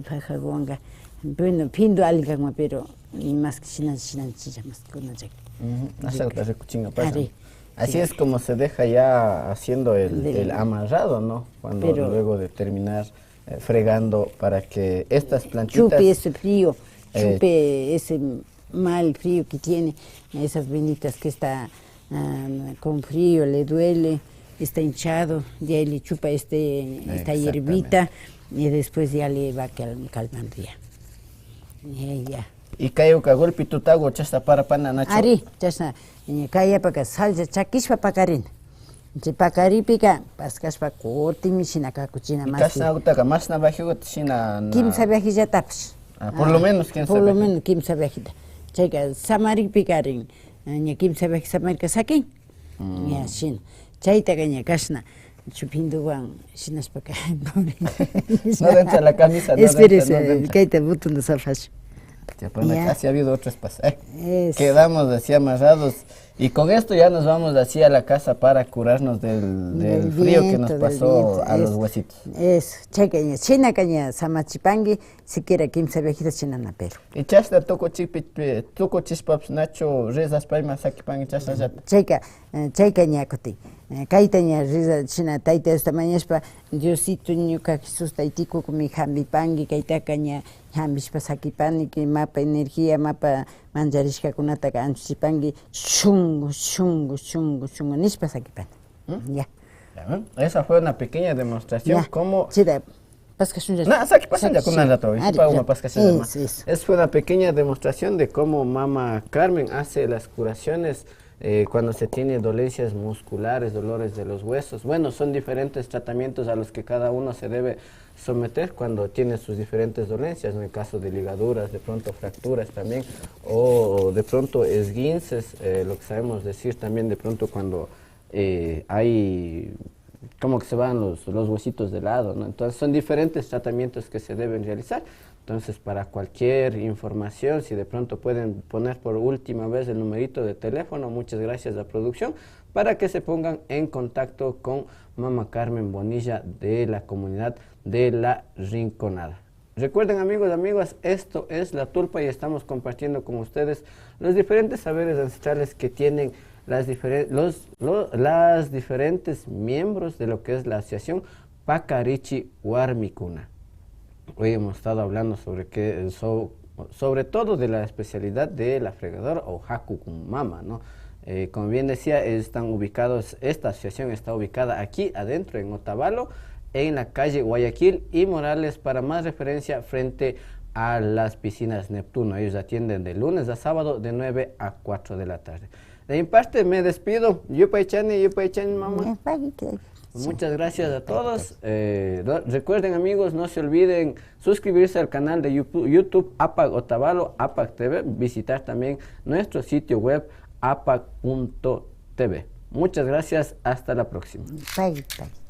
Fajaguwanka, bueno, pindu alli kanman, pero más que shinanchi, shinanchilla, más que kunanchik. Ujú, ashata rikuchinkapacha. Ari. Así es como se deja ya haciendo el, el amarrado, ¿no? Cuando luego de terminar, eh, fregando para que estas plantitas, chupe ese frío, eh, chupe ese mal frío que tiene, esas venitas que está, ah, con frío, le duele, Está hinchado, ya le chupa este, esta hierbita, y después ya le va cal-, calmando ya. Eh, ya. Y kayuka golpe tutago chashna para pana nachu. Ari, chashna, eh, kayapaka salsa chakishpa pakarina. Chay pakaripika, paskashpa kutimi shina kakuchina. Y más kashnagutaka mashna viajiguta shina na- Kimsa viajillatapash. Ah, por lo menos kimsa viaje. Por lo menos kimsa viajita. Chayka samaripikarin, eh, ña kimsa viaje samarika sakin. Ña, shina. Chaytaka ña kashna, chupinduwan, shinashpaka. No entra la camisa, no entra, no entra. Espérese, kayta botonta sapashun. Ya, pero así ha habido otras pas-, eh. Eso. Quedamos así amarrados. Y con esto ya nos vamos así a la casa para curarnos del, del frío que nos pasó a los huesitos. Eso, chayka ña, shinaka ña samachipanki, siquiera kimsa viajita shinana, pero. Y chashna tukuchikpi, tukuchishpapash nachu rezashpa ima sakipanki chashnallata. Chayka, eh, chayka ña kutin, eh, kayta ña reza, shina Tayta Diosta mañashpa, Diosito, ñuka Jesús Taytikukmi jambipanki, kaytaka ña jambishpa sakipani, que mapa energía, mapa mancharishkakunataka anchuchipanki, shungu, shungu, shungu, shungu nishpa sakipani. Ya. Ya, ¿no? Esa fue una pequeña demostración como. Chira, paskashunlla. Na, saki paskashunlla, kunan rato, ari, sipaguma paskashunlla. Eso, eso. Es una pequeña demostración de cómo mama Carmen hace las curaciones, eh, cuando se tiene dolencias musculares, dolores de los huesos. Bueno, son diferentes tratamientos a los que cada uno se debe someter cuando tiene sus diferentes dolencias, en el caso de ligaduras, de pronto fracturas también, o de pronto esguinces, eh, lo que sabemos decir también de pronto cuando eh, hay como que se van los, los huesitos de lado, ¿no? Entonces son diferentes tratamientos que se deben realizar. Entonces, para cualquier información, si de pronto pueden poner por última vez el numerito de teléfono, muchas gracias a producción, para que se pongan en contacto con Mama Carmen Bonilla de la comunidad de La Rinconada. Recuerden, amigos, amigas, esto es La Tulpa y estamos compartiendo con ustedes los diferentes saberes ancestrales que tienen las diferen-, los, lo-, las diferentes miembros de lo que es la asociación Pakarichi Warmikuna. Hoy hemos estado hablando sobre qué, so-, sobre todo de la especialidad de la fregadora o jaku con mama, ¿no? Eh, como bien decía, están ubicados, esta asociación está ubicada aquí adentro en Otavalo, en la calle Guayaquil y Morales, para más referencia, frente a las piscinas Neptuno. Ellos atienden de lunes a sábado de nueve a cuatro de la tarde. De mi parte me despido. Yupaychani, yupaychani, mama. Yupaychani. Muchas gracias a todos. Eh, do-, recuerden, amigos, no se olviden suscribirse al canal de Yupu-, YouTube Apak Otavalo, Apak T V, visitar también nuestro sitio web apak punto t v. Muchas gracias, hasta la próxima. Bye, bye.